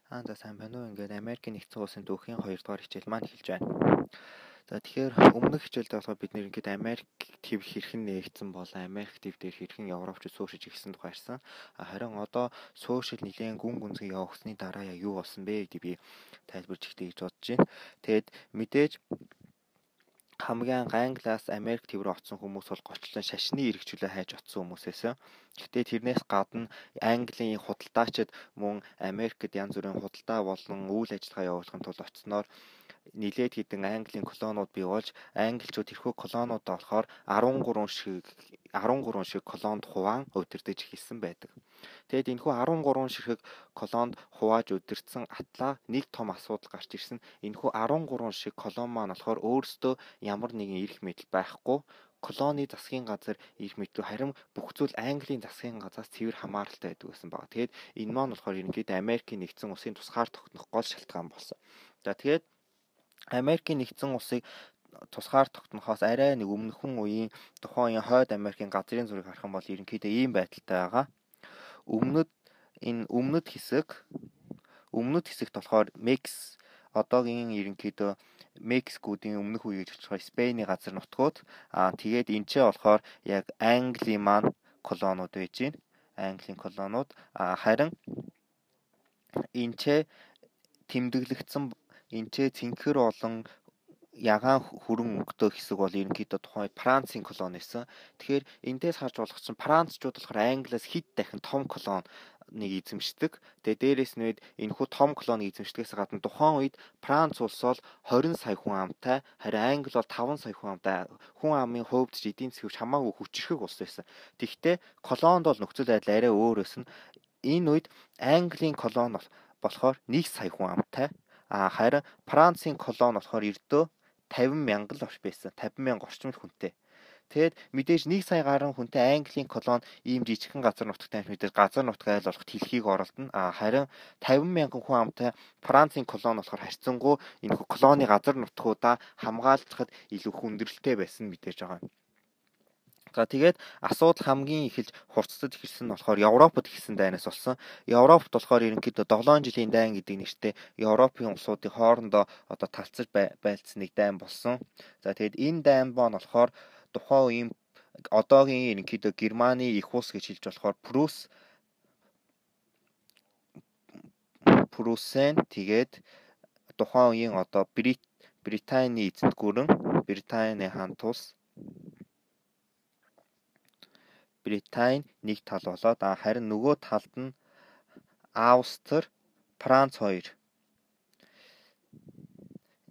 За сайн байна уу? Ингээд Америкийн нэгдсэн улсын түүхийн 2 дугаар хичээл маань эхэлж байна. За тэгэхээр өмнөх хичээлдээ болохоор бид нэр ингээд Америк төв хэрхэн нээгдсэн болон Америк төв дээр хэрхэн Европчууд суурьшиж эхэлсэн тухай ярьсан. Харин одоо суурьшил нэлээн гүн гүнзгий явагдсаны дараа яг юу болсон бэ гэдгийг би тайлбарж өгье гэж бодож байна. Тэгээд мэдээж хамгийн анх Англиас Америк төв рүү очсон хүмүүс бол голчлон шашны эрхчлөө хайж очсон хүмүүс байсан. Гэхдээ тэрнээс гадна Английн худалдаачид мөн Америкт янз бүрийн худалдаа болон үйл ажиллагаа явуулахын тулд очсноор нилээд хэдэн Английн колониуд бий болж, англичууд тэрхүү колониудаа болохоор 13 шиг колонд хуваан удирдах эхэлсэн байдаг. Тэгээд энэхүү 13 ширхэг колонд хувааж удирдсан атлаа нэг том асуудал гарч ирсэн. Энэхүү 13 шиг колон маань болохоор өөрсдөө ямар нэгэн эрх мэдэл байхгүй, колони засгийн газар эрх мэдэл харин бүх зүйл Английн засгийн газраас цэвэр хамааралтай байдаг гэсэн байна. Тэгээд энэ маань болохоор ерөнхийдөө Америкийн нэгдсэн улсын тусгаар тогтнох гол шалтгаан болсон. За тэгээд Америкийн нэгдсэн улсыг тусгаар тогтнохоос арай нэг өмнөхөн үеийн тухайн үеийн хойд Америкийн газрын зургийг харах юм бол ерөнхийдөө ийм байдалтай байгаа. Өмнөд энэ өмнөд хэсэгт болохоор Мекс одоогийн ерөнхийдөө Мексикүүдийн өмнөх үе гэж болохоор Спейний газар нутгууд, тэгээд энэ ч болохоор яг Английн маань колониуд байж байна. Английн колониуд, харин энэ ч тэмдэглэгдсэн энэ ч цэнхэр болон ягаан хүрэн өнгөтэй хэсэг бол ерөнхийдөө тухайн үед Францын колони байсан. Тэгэхээр эндээс харж болох чинь Францчууд болохоор Англиас хэд дахин том колониг эзэмшдэг. Тэгээ дээрээс нь үед энэхүү том колониг эзэмшдгээс гадна тухайн үед Франц улс бол 20 сая хүн амтай, харин Англи бол 5 сая хүн амтай. Хүн амын хувьд ч эдийн засгийн хамаагүй хүчирхэг улс байсан. Тэгэхдээ колонд бол нөхцөл байдал арай өөр байсан. Энэ үед Английн колони болохоор 1 сая хүн амтай. Харин Францын колони болохоор ердөө 50 мянга л байсан. 50 мянга орчим хүнтэй. Тэгээд мэдээж 1 сая гаруй хүнтэй Английн колони ийм жижигхэн газар нутагтай мэдээж газар нутаг айл болох дэлхийг оролдоно. Харин 50 мянган хүн амтай Францын колони болохоор харьцангуй энэ колони газар нутгуудаа хамгаалахад илүү хүндрэлтэй байсан мэдээж байгаа юм. За тэгээд асуудал хамгийн эхэлж хурцдаж эхэлсэн нь болохоор Европод эхэлсэн дайнаас болсон. Европт болохоор ерөнхийдөө 7 жилийн дайн гэдэг нэртэй Европын улсуудын хоорондоо одоо талцаж байлцсан нэг дайн болсон. За тэгээд энэ дайн бон болохоор тухайн үеийн одоогийн ерөнхийдөө Германы их улс гэж хэлж болохоор Пруссен, тэгээд тухайн үеийн одоо Британий эзэнт гүрэн, Британий хаант улс, Британи нэг тал болоод, харин нөгөө талд нь Австри, Франц хоёр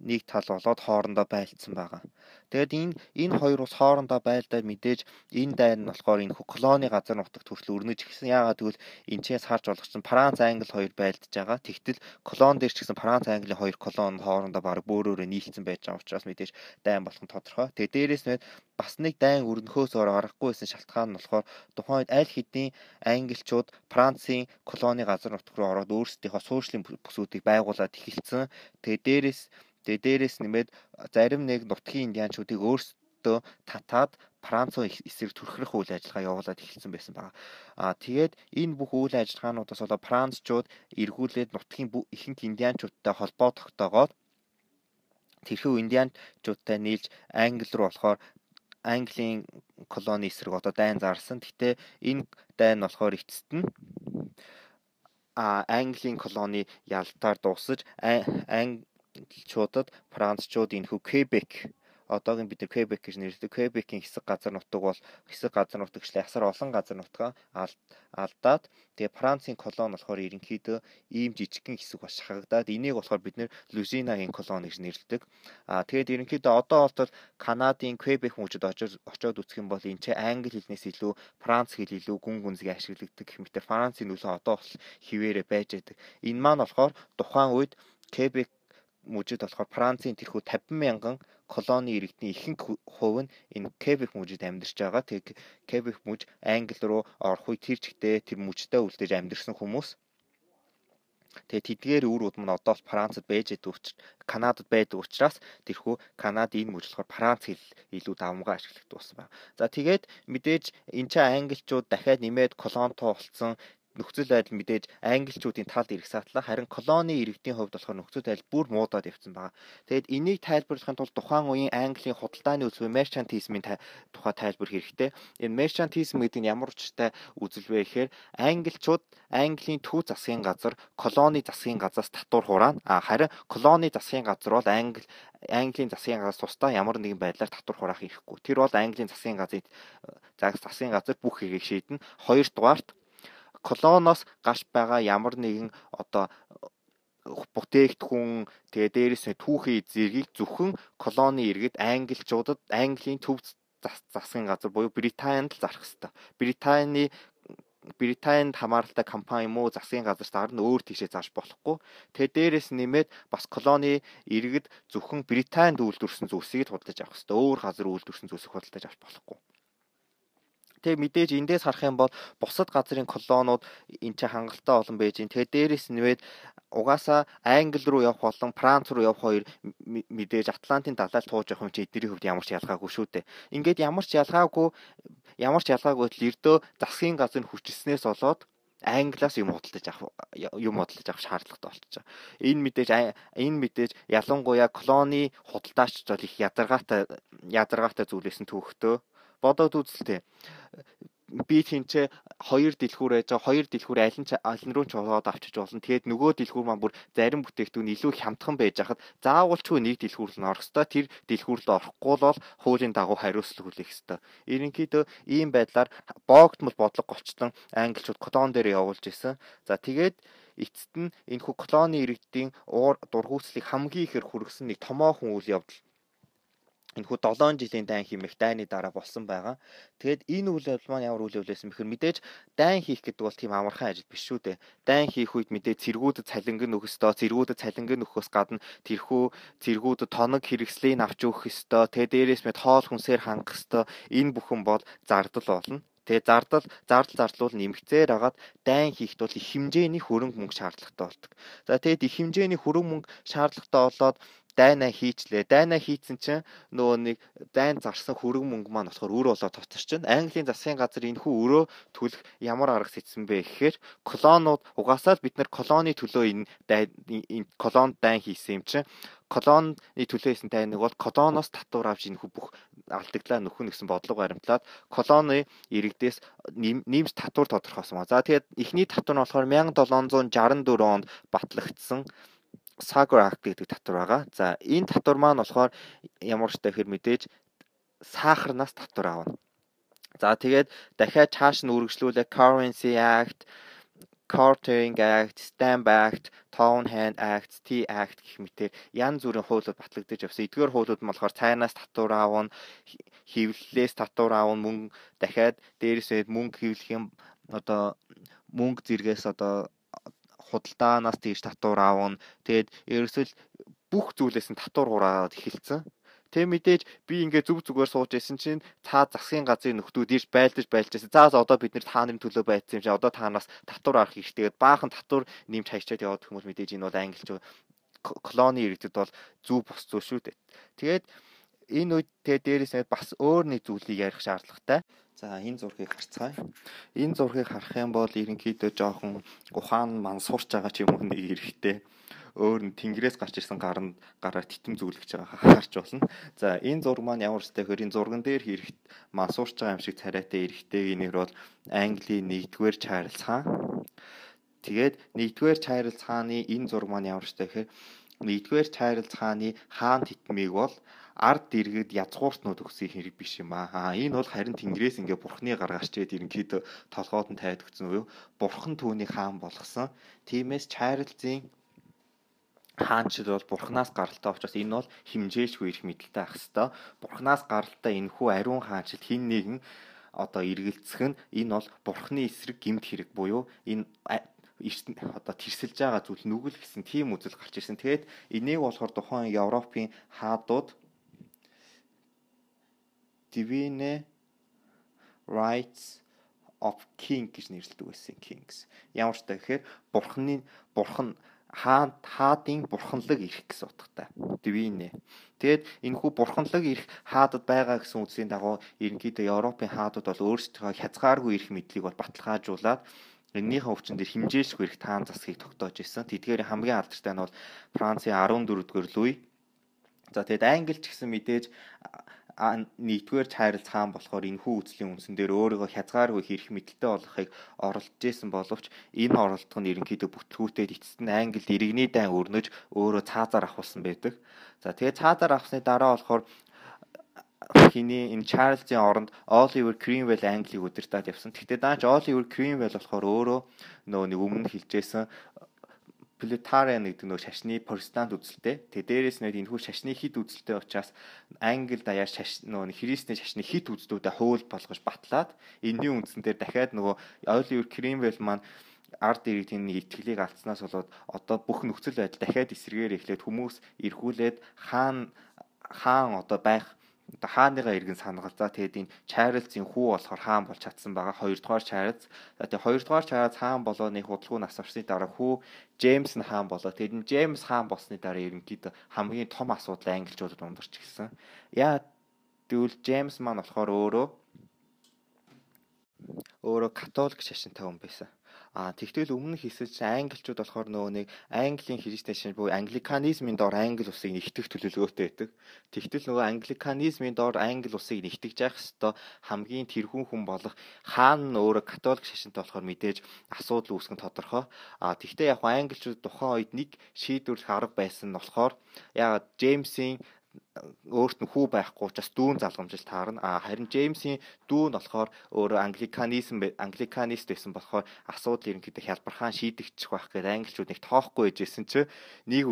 нэг тал болоод хоорондоо байлцсан байгаа. Тэгээд энэ хоёр улс хоорондоо байлдаад мэдээж энэ дайн нь болохоор энэ колони газар нутагт хүртэл өрнөж эхэлсэн. Яагаад гэвэл энэ чээс харж болох чинь Франц, Англи хоёр байлдаж байгаа. Тэгтэл колон дээр ч гэсэн Франц, Английн хоёр колони хоорондоо бараг бөөрөөрөө нийлцсэн байж байгаа учраас мэдээж дайн болох нь тодорхой. Тэгээд дээрээс нь бас нэг дайн өрнөхөөс өөр аргагүй байсан шалтгаан нь болохоор тухайн үед аль хэдийн англичууд Францын колони газар нутаг руу ороод өөрсдийнхөө суурьшлийн бүсүүдийг байгуулад эхэлсэн. Тэгээд дээрээс нэмээд зарим нэг нутгийн индианчуудыг өөрсдөө татаад Францын эсрэг түрхрэх үйл ажиллагаа явуулаад эхэлсэн байсан байгаа. Тэгээд энэ бүх үйл ажиллагаануудаас болоод Францчууд эргүүлээд нутгийн ихэнх индианчуудтай холбоо тогтоогоод тэрхүү индианчуудтай нийлж Англи руу болохоор Английн колони эсрэг одоо дайн зарсан. Гэхдээ энэ дайн болохоор эцэст нь Английн колони ялтаар дуусаж англичуудад Францчууд энэхүү Квебек, одоогийн бид нар Квебек гэж нэрлэдэг Квебекийн хэсэг газар нутаг бол хэсэг газар нутагчлаа асар олон газар нутгаа алдаад, тэгээ Францын колони болохоор ерөнхийдөө ийм жижигхэн хэсэг бас шахагдаад энийг болохоор бид нэр Луизианагийн колони гэж нэрлэдэг. Тэгээд ерөнхийдөө одоо болтол Канадын Квебек мужид очиод үзэх юм бол энэ ч англи хэлнээс илүү Франц хэл илүү гүн гүнзгий ашигладаг гэх мэтэр Францын нөлөө одоо бол хിവэрэ байж байдаг. Энэ маань болохоор тухайн үед Квебек мужид болохоор Францын тэрхүү 50 мянган колони иргэдний ихэнх хувь нь энэ Квебек мужид амьдарч байгаа. Тэгээд Квебек муж Англи руу орох үе тэр чигтээ тэр мужидаа үлдээж амьдарсан хүмүүс. Тэгээд тэдгээр үр удам нь одоо Францад байж байдаг учраас, Канадад байдаг учраас тэрхүү Канад энэ муж болохоор Франц хэл илүү давмгай ашигладаг болсон байна. За тэгээд мэдээж энэ ч англичууд дахиад нэмээд колонтой болсон. нөхцөл байдал мэдээж англичуудын талд ирэх сатлаа, харин колони иргэдийн хувьд болохоор нөхцөл байдал бүр муудаад явцсан байгаа. Тэгээд энийг тайлбарлахын тулд тухайн үеийн Английн худалдааны үзэл мерчантизмын тухай тайлбар хэрэгтэй. Энэ мерчантизм гэдэг нь ямар учиртай үзэл вэ гэхээр англичууд Английн төв засгийн газар колони засгийн газраас татвар хураана. Харин колони засгийн газар бол Английн засгийн газар тусдаа ямар нэгэн байдлаар татвар хураах эрхгүй. Тэр бол Английн засгийн газар бүх хэргийг шийднэ. Хоёрдугаарт колоноос гарч байгаа ямар нэгэн одоо бүтээгдэхүүн, тэгээ дээрээс нь түүхийн зэргийг зөвхөн колони иргэд англичуудад Английн төв засгийн газар буюу Британид л зарах ёстой. Британид хамааралтай компани юм уу засгийн газар зарна, өөр тийшээ зарж болохгүй. Тэгээ дээрээс нэмээд бас колони иргэд зөвхөн Британид үйлдвэрлэсэн зүйлсийг худалдаж авах ёстой. Өөр газар үйлдвэрлэсэн зүйлсийг худалдаж авч болохгүй. Тэгээ мэдээж эндээс харах юм бол бусад газрын колонууд энэ ч хангалттай олон байж гин. Тэгээ дээрээс нэмээд угаасаа Англи руу явах болон Франц руу явах хоёр мэдээж Атлантын далайл тууж явах юм чи эднэрийн хувьд ямар ч ялгаагүй шүү дээ. Ингээд ямар ч ялгаагүй л ердөө засгийн газар нь хүчилснээс болоод Англиас юм худалдаж авах шаардлагатай болчихж байгаа. Энэ мэдээж ялангуяа колони худалдаачид бол их ядаргаатай зүйлээс нь төвхтөө. Бодоод үзэлтэй. Би тэнцээ хоёр дэлгүүр байж байгаа. Хоёр дэлгүүр аль нь рүү ч ороод авчиж болно. Тэгээд нөгөө дэлгүүр маань бүр зарим бүтээгдэхүүн илүү хямдхан байж хахад заавалчгүй нэг дэлгүүр л орох ёстой. Тэр дэлгүүр рүү орохгүй бол хуулийн дагуу хариуцлага хүлээх ёстой. Ерөнхийдөө ийм байдлаар боогдмол бодлого голчлон англичууд колон дээр явуулж исэн. За тэгээд эцэст нь энэхүү колони иргэдийн уур дургүйцлийг хамгийн ихээр хүргэсэн нэг томоохон үйл явдал энэхүү 7 жилийн дайн хэмээх дайны дараа болсон байгаа. Тэгээд энэ үйл явдал маань ямар үйл явдал байсан бэхээр мэдээж дайн хийх гэдэг бол тийм амархан ажил биш шүү дээ. Дайн хийх үед мэдээж цэргүүдэд цалинган өгөх ёстой, цэргүүдэд цалинган өгөхөөс гадна тэрхүү цэргүүдэд тоног хэрэгслийг авч өгөх ёстой. Тэгээд дээрээс мэд хоол хүнсээр хангах ёстой. Энэ бүхэн бол зардал болно. Тэгээ зардал нэмэгцээр агаад дайн хийхэд бол их хэмжээний хөрөнгө мөнгө шаардлагатай болдог. За тэгээд их хэмжээний хөрөнгө мөнгө шаардлагатай болоод дайнаа хийчлээ. Дайнаа хийцэн чинь нөгөө нэг дайн зарсан хөрөнгө мөнгө маань болохоор өр болоод тоцорчин. Английн засгийн газар энэхүү өрөө төлөх ямар арга сэцсэн бэ гэхээр колонууд угаасаа л бид нар колоны төлөө энэ колонд дайн хийсэн юм чинь колоны төлөө хийсэн дайныг бол колоноос татвар авч энэхүү бүх алдагдлаа нөхөн гэсэн бодлого баримтлаад колоны иргэдээс нэмж татвар тодорхойлсон ба. За тэгээд эхний татвар нь болохоор 1764 онд батлагдсан Sugar Act гэдэг татвар байгаа. За энэ татвар маань болохоор ямар ч таахир мэдээж сахарнаас татвар авна. За тэгээд дахиад чааш нь үргэлжлүүлээ Currency Act, Quartering Act, Stamp Act, Townhand Act, Tea Act гэх мэтээр янз бүрийн хуулиуд батлагдаж явсан. Эдгээр хуулиуд нь болохоор цайнаас татвар авна, хэвлэлээс татвар авна, мөнгө дахиад дээрээсээ мөнгө хэвлэх юм одоо мөнгө зэргээс одоо худалдаанаас тийш татвар авна. Тэгээд ерөөсөө бүх зүйлээс нь татвар хураад эхэлсэн. Тэг мэдээж би ингээ зүг зүгээр сууж исэн чинь та засгийн газрын нөхдүүд ирж байлдаж байсан. За одоо бид нэр та нарын төлөө байдсан юм чи одоо та нараас татвар авах хэрэгтэй. Тэгээд баахан татвар нэмж хайчаад яваад гэх юм бол мэдээж энэ бол англичууд колони иргэдэд бол зүв бус зүйл шүү дээ. Тэгээд энэ үед тэгээ дээрээс нь бас өөр нэг зүйлийг ярих шаардлагатай. За энэ зургийг харцгаая. Энэ зургийг харах юм бол ерөнхийдөө жоохон ухаан мансуурч байгаа ч юм уу нэг эрэхтэй өөр нь тэнгэрээс гарч ирсэн гараар титэм зүглэж байгаа харж болно. За энэ зураг маань ямар ч гэхээр энэ зурган дээр хэрэгт мансуурч байгаа юм шиг царайтай эрэхтэйгийн нэр бол Английн 1-р Чарльз хаан. Тэгээд 1-р Чарльз хааны энэ зураг маань ямар ч гэхээр 1-р Чарльз хааны хаан титмийг бол ард иргэд язгууртнууд өгсөн хэрэг биш юм аа. Энэ бол харин тэнгэрээс ингээ бурхны гаргаач гээд ерөнхийдөө толгойд нь тайд өгсөн үү? Бурхан түүнийг хаан болгосон. Тиймээс Чарльзын хаанчид бол бурхнаас гаралтай учраас энэ бол хэмжээлшгүй эрх мэдэлтэй ах хэвээр. Бурхнаас гаралтай энэхүү ариун хаанчид хин нэгэн одоо эргэлзэх нь энэ бол бурхны эсрэг гэмт хэрэг буюу энэ одоо тэрсэлж байгаа зүйл нүгэл гэсэн тийм үзэл гарч ирсэн. Тэгээд энийг болохоор тухайн Европын хаадууд Divine Rights of King гэж нэрлэдэг байсан. Kings. Ямар ч та гэхээр бурхан хаадын бурханлаг эрх гэсэн утгатай. Divine. Тэгээд энэхүү бурханлаг эрх хаадад байгаа гэсэн үгсийн дагуу ерөнхийдөө Европын хаадууд бол өөрсдийнхөө хязгааргүй эрх мэдлийг бол баталгаажуулаад Эннийхэн өвчин дээр хэмжээшгүй их таан засгийг тогтоож исэн. Тэдгээр хамгийн алдартай нь бол Францын 14-р Луи. За тэгэд Англи ч гэсэн мэдээж нэгдүгээр Чарльз хаан болохоор энэхүү үзлийн үндсэн дээр өөрийгөө хязгааргүй хэрэг мэдэлтэй болгохыг оролдож исэн боловч энэ оролдох нь ерөнхийдөө бүтлгүүтээд эцэст нь Англид иргэний дайн өрнөж өөрөө цаазаар ахуулсан байдаг. За тэгээд цаазаар авсны дараа болохоор хиний энэ Чарльзын оронд Оливер Кримвелл Англиг удирдаад явсан. Гэхдээ даанч Оливер Кримвелл болохоор өөрөө нөгөө нэг өмнө хэлжсэн Пюритан гэдэг нөгөө шашны протестант үзэлтэй. Тэгээ дээрээс нь энэхүү шашны хит үзэлтэй учраас Англи даяар шаш нөгөө христний шашны хит үзлүүдээ хууль болгож батлаад энэний үндсэн дээр дахиад нөгөө Оливер Кримвелл маань ард иргэдийн нэг итгэлийг алдснаас болоод одоо бүх нөхцөл байдал дахиад эсрэгээр эхлээд хүмүүс эргүүлээд хаан хаан одоо байх одоо хааныгаа иргэн санагаал. За тэгээд энэ Чарльзын хүү болохоор хаан болж чадсан байгаа. Хоёрдугаар Чарльз. За тэгээд хоёрдугаар Чарльз хаан болоо нэг худалгүй нас орсны дараа хүү Джеймс нь хаан болоо. Тэгээд энэ Джеймс хаан болсны дараа ерөнхийдөө хамгийн том асуудал англичуудад ундарч ирсэн. Яа тэгвэл Джеймс маань болохоор өөрөө католик шашинтай хүн байсан. А тэгтэл өмнө хэлсэн чинь англичууд болохоор нөгөө нэг Английн христийн шашин буюу англиканизмын доор Англи улсыг нэгтгэх төлөвлөгөөтэй байдаг. Тэгтэл нөгөө англиканизмын доор Англи улсыг нэгтгэж явах ёстой хамгийн тэрхүүн хүн болох хаан нь өөрөө католик шашинтай болохоор мэдээж асуудал үүсгэн тодорхой. А тэгтээ яг англичууд тухайн үед нэг шийдвэрлэх арга байсан нь болохоор яагаад Джеймсийн өөрт нь хүү байхгүй учраас дүүн залгамжил таарна. А харин Джеймсийн дүү нь болохоор өөрөө англиканист байсан болохоор асуудал ерөнхийдөө хялбархан шийдэгдчих байх гэдэг англичууд нэг тоохгүй байжсэн чи нэг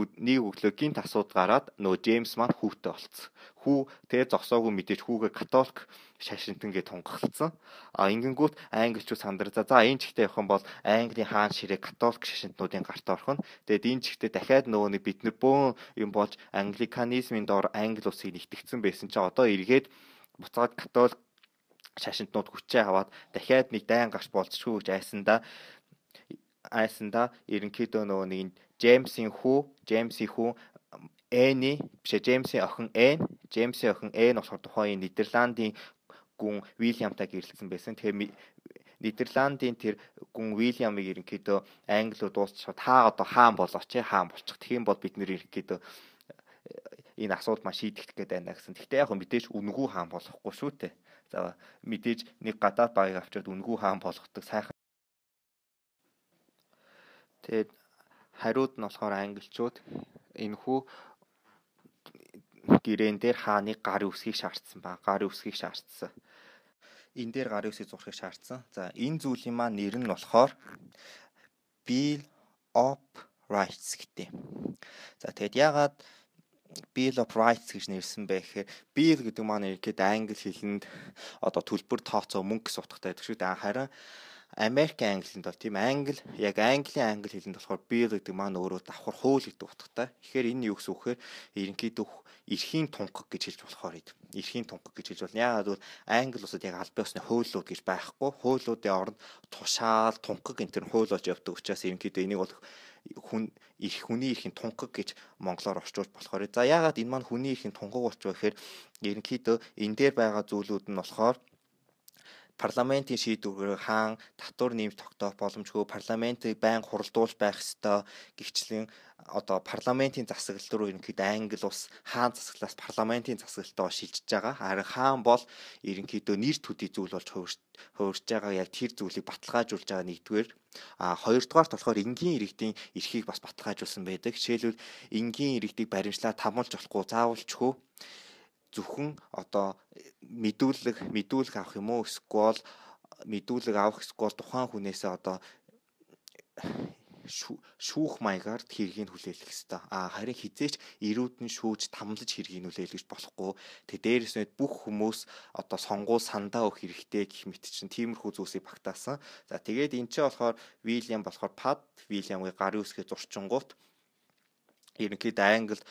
өглөө гинт асуудал гараад нөгөө Джеймс маань хүүтэй болцсон. Хүү тэгээ зогсоогүй мэдээж хүүгээ католик шашинтангээ тунгаглацсан. А ингэнгүүт англичууд сандар за энэ чигтээ явах юм бол Английн хаан ширээ католик шашинтнуудын гарт орох нь. Тэгээд энэ чигтээ дахиад нөгөө нэг бид нар бөөн юм болж англиканизмын доор Англи улсыг нэгтгэгдсэн байсан чи одоо эргээд буцаад католик шашинтнууд хүчээ аваад дахиад нэг дайн гарч болцсгүй гэж айсандаа ерөнхийдөө нөгөө нэг Джеймсийн хүү Эни бишээ Джеймсийн охин Эн, Джеймсийн охин Эн болохоор тухайн Нидерландын гүн Уильямтай гэрэлтсэн байсан. Тэгэхээр Нидерландын тэр гүн Уильямыг ерөнхийдөө англиуд дуусчихад та одоо хаан болооч, хаан болчих. Тэгэх юм бол бид нэр ерөнхийдөө энэ асуудал маань шийдэгдэх гээд байна гэсэн. Гэхдээ яг мэдээж үнэгүй хаан болохгүй шүү дээ. За мэдээж нэг гадаад багийг авчиад үнэгүй хаан болгодог сайхан. Тэгээд хариуд нь болохоор англичууд энэхүү гэрээн дээр хааны гарын үсгийг шаардсан ба. Гарын үсгийг шаардсан. Энэ дээр гарын үсгийг зурхыг шаардсан. За энэ зүйлийн маань нэр нь болохоор Bill of Rights гэдэг. За тэгэд яагаад Bill of Rights гэж нэрсэн бэ гэхээр Bill гэдэг маань ерөнхийдөө англи хэлэнд одоо төлбөр тооцоо мөнгө гэсэн утгатай байдаг шүү дээ. Харин Америкийн англинд бол тийм англи яг Английн англи хэлэнд болохоор bill гэдэг маань өөрөө давхар хууль гэдэг утгатай. Тэгэхээр энэ юу гэсэн үг вэ? Ерөнхийдөө эрхийн тунхаг гэж хэлж болохоор идэв. Эрхийн тунхаг гэж хэлж болно. Яагаад гэвэл англи улсад яг аль биесны хуулиуд гэж байхгүй. Хуулиудын оронд тушаал, тунхаг энэ төр хууль болж явдаг учраас ерөнхийдөө энийг бол хүн эрх хүний эрхийн тунхаг гэж монголоор орчуулж болохоор. За яагаад энэ маань хүний эрхийн тунхаг болчих вэ гэхээр ерөнхийдөө энэ дээр байгаа зүйлүүд нь болохоор парламентын шийдвэрээр хаан татвар нэмж тогтоох боломжгүй, парламентыг байнга хуралдуулж байх ёстой гихчлэн одоо парламентын засаглал руу ерөнхийдөө англи улс хаан засаглалаас парламентын засаглалтаа шилжиж байгаа. Харин хаан бол ерөнхийдөө нэр төдий зүйл болж хувирч байгаа яг тэр зүйлийг баталгаажуулж байгаа нэгдүгээр. А хоёрдугаарт болохоор энгийн иргэдийн эрхийг бас баталгаажуулсан байдаг. Жишээлбэл энгийн иргэдийг баримтлаа тамуулж болохгүй, заавалчгүй зөвхөн одоо мэдүүлэг авах юм уу эсвэл мэдүүлэг авах эсвэл тухайн хүнээсээ одоо шүүх маягаар хэргийг хүлээлгэх ёстой. А харин хизээч эрүүд нь шүүж тамлаж хэргийг хүлээлгэж болохгүй. Тэг дээрээс нь бүх хүмүүс одоо сонгуул сандаа өгөх хэрэгтэй гэх мэт чинь тиймэрхүү зүйлсийг багтаасан. За тэгээд энэ ч болохоор Уильям болохоор Пад Уильямыг гарын үсгээ зурчингуут ерөнхийдөө Англид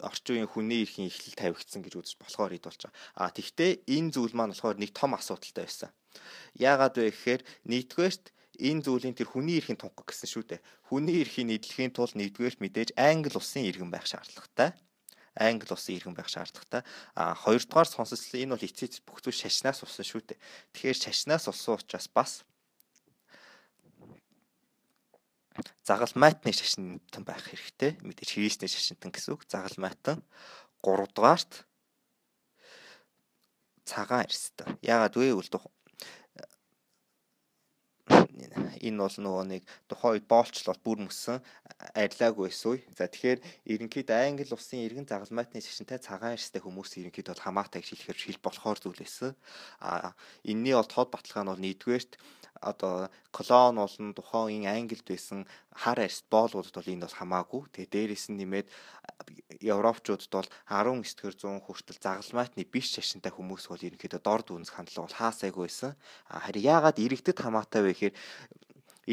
орчин үеийн хүний эрхийн эхлэл тавигдсан гэж үзэж болохоор ид болж байгаа. А тэгвэл энэ зүйл маань болохоор нэг том асуудалтай байсан. Яагаад вэ гэхээр нэгдүгээрт энэ зүйлийн тэр хүний эрхийн тунхаг гэсэн шүү дээ. Хүний эрхийн нийтлэхийн тулд нэгдүгээрт мэдээж Англи улсын иргэн байх шаардлагатай. Англи улсын иргэн байх шаардлагатай. А хоёрдугаар сонсолцол энэ бол эцэс бүх зүйл шашнаас болсон шүү дээ. Тэгэхээр шашнаас болсон учраас бас Загалмайтны шашинтан байх хэрэгтэй. Мэдээж христний шашинтан гэсэн үг. Загалмайтан. 3 дугаарт цагаан арьстай. Яагаад вэ гэвэл энэ бол нөгөө нэг тухайн үед боолчлол бүр мөссөн арилаагүй байсан үе. За тэгэхээр ерөнхийдөө Англи улсын иргэн загалмайтны шашинтай цагаан арьстай хүмүүс ерөнхийдөө бол хамаатай гэж хэлэхээр хэл болохоор зүйл байсан. А энэний бол тод баталгаа нь бол нэгдүгээрт одоо колон болон тухайн үеийн Англид байсан хар арьс боолуудад бол энэ бол хамаагүй. Тэгээ дээрээс нь нэмээд европчуудад бол 19-р зуун хүртэл загалмайтны биш шашинтай хүмүүс бол ерөнхийдөө дор дүнс хандлага бол хаасайгүй байсан. Харин яагаад иргэдэд хамаатай вэ гэхээр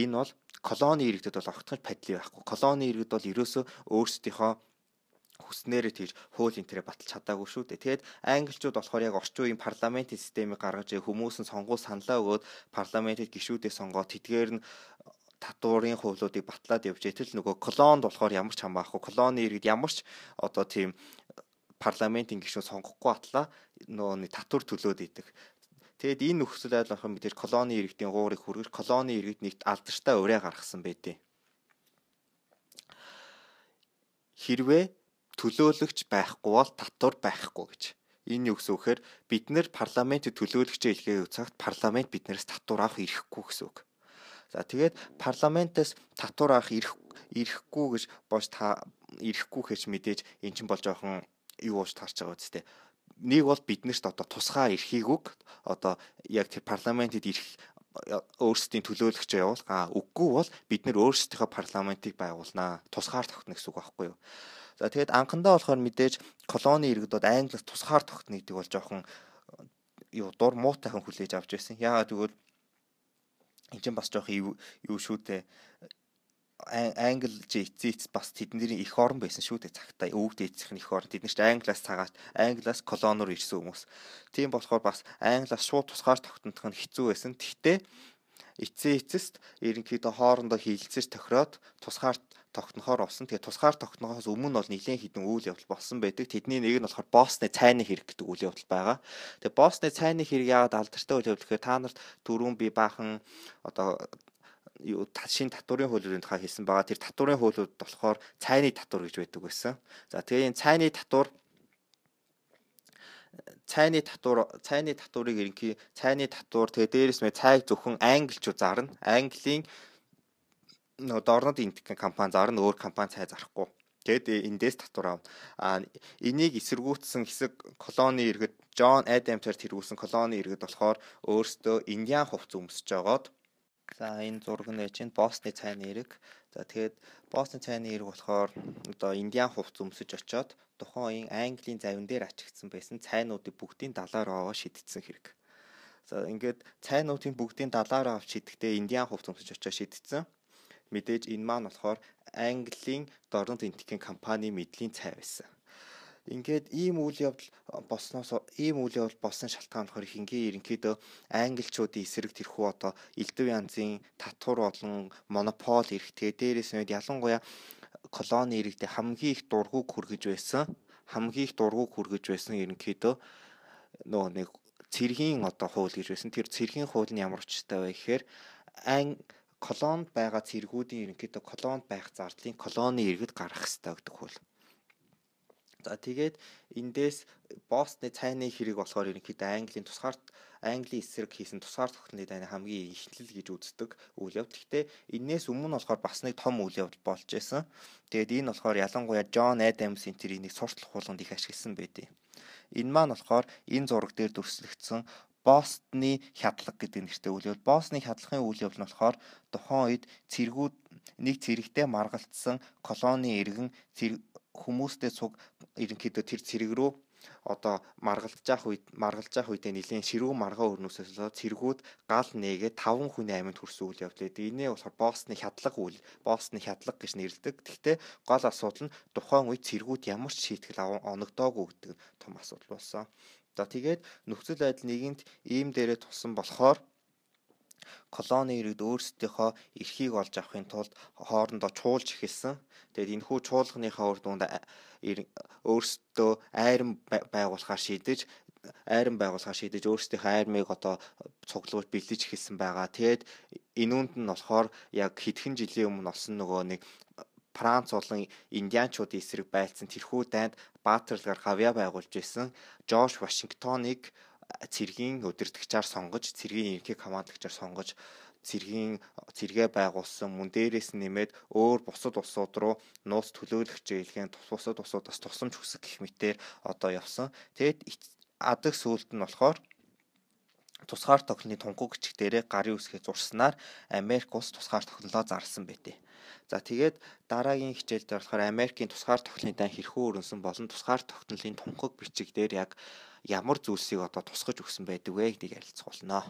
энэ бол колони иргэдэд бол огтхон падли байхгүй. Колони иргэд бол ерөөсөө өөрсдийнхөө хүснээрээ тийж хууль энэ тэрэ баталж чадаагүй шүү дээ. Тэгээд англичууд болохоор яг орчин үеийн парламентын системийг гаргаж хүмүүс нь сонгуул саналаа өгөөд парламентэд гишүүдээ сонгоод тэдгээр нь татварын хуулиудыг батлаад явж итэл нөгөө колонд болохоор ямар ч хамаахгүй. Колоны иргэд ямар ч одоо тийм парламентын гишүүн сонгохгүй атлаа нөгөө нэг татвар төлөөд идэг. Тэгэд энэ нөхцөл байдал болохоор мэдээж колоны иргэдийн гуурыг хүргэж колоны иргэд нэгт алдартай ураа гаргасан байдیں۔ Хэрвээ төлөөлөгч байхгүй бол татвар байхгүй гэж. Энэ юу гэсэн үг гэхээр бид нэр парламентэд төлөөлөгчөө илгээе цагт парламент биднээс татвар авах эрхгүй гэсэн үг. За тэгээд парламентээс татвар авах эрхгүй гэж болж та эрхгүй гэж мэдээж эн чинь бол жоохон юу болж таарч байгаа үстэй. Нэг бол биднэрт одоо тусгаар эрхийг үг одоо яг тэр парламентэд ирэх өөрсдийн төлөөлөгчөө явуул. Үггүй бол бид нэр өөрсдийнхөө парламентыг байгуулнаа. Тусгаар тогтно гэсэн үг байхгүй юу? За тэгээд анхандаа болохоор мэдээж колони иргэдүүд Англиас тусгаар тогтно гэдэг бол жоохон юу дур муутайхан хүлээж авч байсан. Яагаад гэвэл энэ чинь бас жоохон юу шүү дээ. Англи эцээ бас тэдний их орн байсан шүү дээ цагтаа. Өвөг дээдсийнх нь их орн. Тэд нар ч Англиас цагаач Англиас колоноор ирсэн хүмүүс. Тийм болохоор бас Англиас шууд тусгаар тогтнох нь хэцүү байсан. Тэгтээ эцээ эцэст ерөнхийдөө хоорондоо хилэлцэж тохироод тусгаар тогтнохоор болсон. Тэгээ тусгаар тогтнохоос өмнө бол нэлээд хэдэн үйл явдал болсон байдаг. Тэдний нэг нь болохоор Босны цайны хэрэг гэдэг үйл явдал байгаа. Тэгээ Босны цайны хэрэг яагаад алдартай үйл явдал гэхээр та нарт түрүүн би баахан одоо юу шинэ татварын хуулиудын тухай хэлсэн байгаа. Тэр татварын хуулиуд болохоор цайны татвар гэж байдаг байсан. За тэгээ энэ цайны татварыг ерөнхий цайны татвар тэгээ дээрэс мэ цайг зөвхөн англичууд зарна. Английн нөгөө Дорнод Энтхэн компани зарна, өөр компани цай зарахгүй. Тэгээд эндээс татвар авна. А энийг эсэргүүцсэн хэсэг колони иргэд Джон Адамсаар тэргүүлсэн колони иргэд болохоор өөрсдөө индиан хувцас өмсөж жагаад. За энэ зураг нь чинь Босны цайны эрэг. За тэгээд Босны цайны эрэг болохоор одоо индиан хувцас өмсөж очоод тухайн үеийн Английн завин дээр ачигдсан байсан цайнуудыг бүгдийн далаар аваа шидтсэн хэрэг. За ингээд цайнуудын бүгдийн далаар авч шидэхдээ индиан хувцас өмсөж очоод шидтсэн. Мэдээж энэ маань болохоор Английн Дорнод Энтхийн компани мэдлийн цай байсан. Ингээд ийм үйл явдал болсноос ийм үйл явдал болсон шалтгаан болохоор хингээ ерөнхийдөө англичуудын эсрэг тэрхүү одоо элдв янзын татвар болон монопол эрх, тэгээ дээрээс нь ялангуяа колони иргэдэд хамгийн их дургуг хүргэж байсан ерөнхийдөө нөгөө нэг цэргийн одоо хууль гэж байсан. Тэр цэргийн хууль нь ямар учиртай вэ гэхээр колонд байгаа цэргүүдийн ерөнхийдөө колонд байх зардлын колони иргэд гаргах ёстой гэдэг хууль. За тэгээд эндээс Босны цайны хэрэг болохоор ерөнхийдөө Английн тусгаар Английн эсрэг хийсэн тусгаар тогтнолын дайны хамгийн эхлэл гэж үздэг үйл явдал. Гэхдээ энээс өмнө болохоор бас нэг том үйл явдал болж байсан. Тэгээд энэ болохоор ялангуяа Джон Адамсын тэр энийг суртал хуулганд их ашигласан байдیں۔ Энэ маань болохоор энэ зураг дээр дүрслэгдсэн Бостны хядлага гэдэг нэртэй үйл явдал. Бостны хядлагын үйл явдал нь болохоор тухайн үед цэргүүд нэг цэрэгтэй маргалдсан колони иргэн хүмүүстэй цуг ерөнхийдөө тэр цэрэг рүү одоо маргалдаж явах үедээ нэлээд ширүү маргаа өрнөөсөө болоод цэргүүд гал нээгээ 5 хүний амьд хүрсэн үйл явдал байдаг. Энээ болохоор Босны хядлага үйл, Босны хядлага гэж нэрлэдэг. Гэхдээ гол асуудал нь тухайн үед цэргүүд ямар ч шийтгэл оногдоогүй гэдэг том асуудал болсон. За тэгээд нөхцөл байдал нэгэнт ийм дээрээ тусан болохоор колони иргэд өөрсдийнхөө эрхийг олж авахын тулд хоорондоо чуулж эхэлсэн. Тэгээд энэхүү чуулганыхаа үр дүнд өөрсдөө айран байгуулахаар шийдэж Айрам байгуулахаар шийдэж өөрсдийнхөө армийг одоо цуглуулж бэлдэж эхэлсэн байгаа. Тэгээд энүүнд нь болохоор яг хэдхэн жилийн өмнө олсон нөгөө нэг Франц болон индианчуудын эсрэг байлцсан тэрхүү дайнд баатарлгаар гавьяа байгуулж исэн Жорж Вашингтоныг цэргийн удирдагчаар сонгож, цэргийн ерөнхий командлагчаар сонгож цэргийн цэргээ байгуулсан, мөн дээрээс нь нэмээд өөр бусад улсууд руу нууц төлөөлөгч ээлгийн бусад улсуудаас тусламж хүсэх гэх мэтээр одоо явсан. Тэгэд адаг сүулт нь болохоор тусгаар тогтнолын тунхаг бичиг дээрээ гарын үсгээ зурснаар Америк улс тусгаар тогтнолоо зарласан байдээ. За, тэгээд дараагийн хичээл дээр болохоор Америкийн тусгаар тогтнолын дан хэрхэн өрнөсөн болон тусгаар тогтнолын тунхаг бичиг дээр яг ямар зүйлсийг одоо тусгаж өгсөн байдаг вэ гэдгийг ярилцах болно.